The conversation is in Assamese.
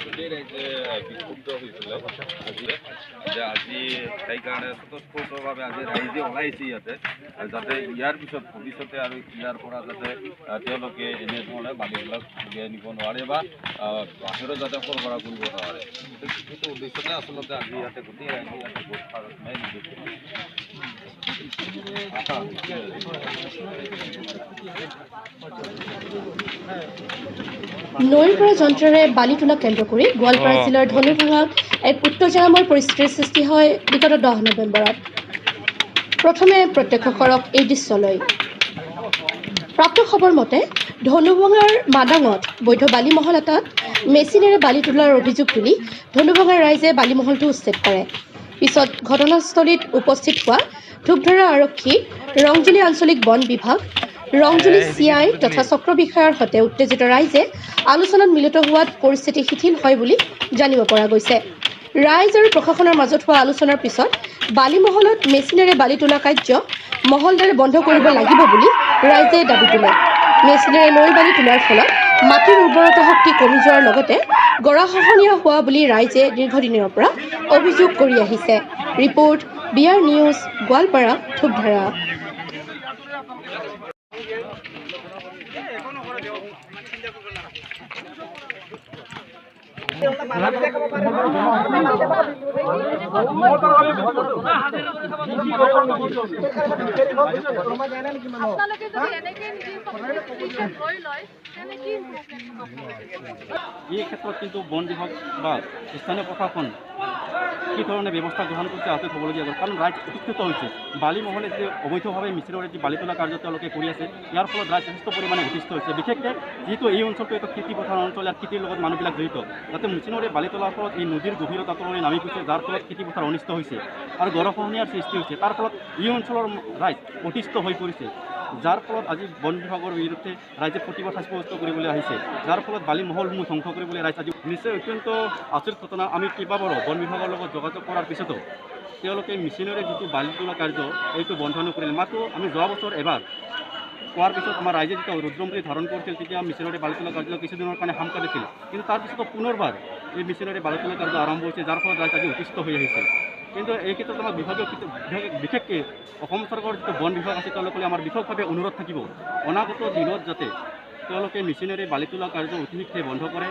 গোটেই ৰাইজে বিক্ষুব্ধ হৈছিলে আজি যে আজি সেইকাৰণে স্বতঃস্ফূৰ্তভাৱে আজি ৰাইজে ওলাইছে ইয়াতে, যাতে ইয়াৰ পিছত ভৱিষ্যতে আৰু ইয়াৰ পৰা যাতে তেওঁলোকে এনেধৰণে বালিবিলাক উলিয়াই নিব নোৱাৰে বা বাহিৰত যাতে সৰবৰাহ কৰিব নোৱাৰে। সেইটো উদ্দেশ্যতে আচলতে আজি ইয়াতে গোটেই ৰাইজে ইয়াতে গোট খাই নৈৰ পৰা যন্ত্ৰেৰে বালি তোলা কেন্দ্ৰ কৰি গোৱালপাৰা জিলাৰ ধনুভঙাত এক উত্তেজনাময় পৰিস্থিতিৰ সৃষ্টি হয় বিগত 10 নৱেম্বৰত। প্ৰথমে প্ৰত্যক্ষ কৰক এই দৃশ্যলৈ। প্ৰাপ্ত খবৰ মতে ধনুভঙাৰ মাদাঙত বৈধ বালি মহল এটাত মেচিনেৰে বালি তোলাৰ অভিযোগ তুলি ধনুভঙাৰ ৰাইজে বালি মহলটো উচ্ছেদ কৰে। পিছত ঘটনাস্থলীত উপস্থিত হোৱা ধূপধৰা আৰক্ষী, ৰংজুলি আঞ্চলিক বন বিভাগ, ৰংজুলি চি I তথা চক্ৰ বিষয়াৰ সৈতে উত্তেজিত ৰাইজে আলোচনাত মিলিত হোৱাত পৰিস্থিতি শিথিল হয় বুলি জানিব পৰা গৈছে। ৰাইজ আৰু প্ৰশাসনৰ মাজত হোৱা আলোচনাৰ পিছত বালি মহলত মেচিনেৰে বালি তোলা কাৰ্য মহলদাৰে বন্ধ কৰিব লাগিব বুলি ৰাইজে দাবী তোলে। মেচিনেৰে নৈৰ বালি তোলাৰ ফলত মাটিৰ উৰ্বৰতা শক্তি কমি যোৱাৰ লগতে গৰাখহনীয়া হোৱা বুলি ৰাইজে দীৰ্ঘদিনৰ পৰা অভিযোগ কৰি আহিছে। Report B R news, Goalpara, Dhupdhara. এই ক্ষেত্ৰত কিন্তু বন বিভাগ বা স্থানীয় প্ৰশাসন কি ধৰণে ব্যৱস্থা গ্ৰহণ কৰিছে আচৰিত হ'বলগীয়া, কাৰণ ৰাইজ অতিষ্ঠিত হৈছে। বালি মহলে যি অবৈধভাৱে মেচিনৰে যি বালি তোলা কাৰ্য তেওঁলোকে কৰি আছে, ইয়াৰ ফলত ৰাইজ যথেষ্ট পৰিমাণে অতিষ্ঠ হৈছে। বিশেষকৈ যিহেতু এই অঞ্চলটো এটা খেতি পথাৰ অঞ্চল, ইয়াত খেতিৰ লগত মানুহবিলাক জড়িত, যাতে মেচিনৰে বালি তোলাৰ ফলত এই নদীৰ গভীৰতা তললৈ নামি গৈছে, যাৰ ফলত খেতি পথাৰ অনিষ্ট হৈছে আৰু গৰাখহনীয়াৰ সৃষ্টি হৈছে। তাৰ ফলত এই অঞ্চলৰ ৰাইজ অতিষ্ঠ হৈ পৰিছে, যাৰ ফলত আজি বন বিভাগৰ বিৰুদ্ধে ৰাইজে প্ৰতিবাদ সাব্যস্ত কৰিবলৈ আহিছে, যাৰ ফলত বালি মহলসমূহ ধ্বংস কৰিবলৈ ৰাইজ আজি নিশ্চয় অত্যন্ত আচৰিত ঘটনা। আমি কেইবাবাৰো বন বিভাগৰ লগত যোগাযোগ কৰাৰ পিছতো তেওঁলোকে মেচিনেৰে যিটো বালি তোলা কাৰ্য এইটো বন্ধ নকৰিলে। মাত্ৰ আমি যোৱা বছৰ এবাৰ কোৱাৰ পিছত আমাৰ ৰাইজে যেতিয়া ৰুদ্ৰমূৰ্তি ধাৰণ কৰিছিল, তেতিয়া মেচিনেৰে বালি তোলা কাৰ্য কিছুদিনৰ কাৰণে সাম কাটিছিল, কিন্তু তাৰপিছতো পুনৰবাৰ এই মেচিনেৰে বালি তোলা কাৰ্য আৰম্ভ হৈছে, যাৰ ফলত ৰাইজ আজি অতিষ্ঠ হৈ আহিছে। কিন্তু এই ক্ষেত্ৰত আমাৰ বিভাগীয় বিশেষকৈ অসম চৰকাৰৰ যিটো বন বিভাগ আছে, তেওঁলোকলৈ আমাৰ বিশেষভাৱে অনুৰোধ থাকিব অনাগত দিনত যাতে তেওঁলোকে মেচিনেৰে বালি তোলা কাৰ্য অতি শীঘ্ৰে বন্ধ কৰে।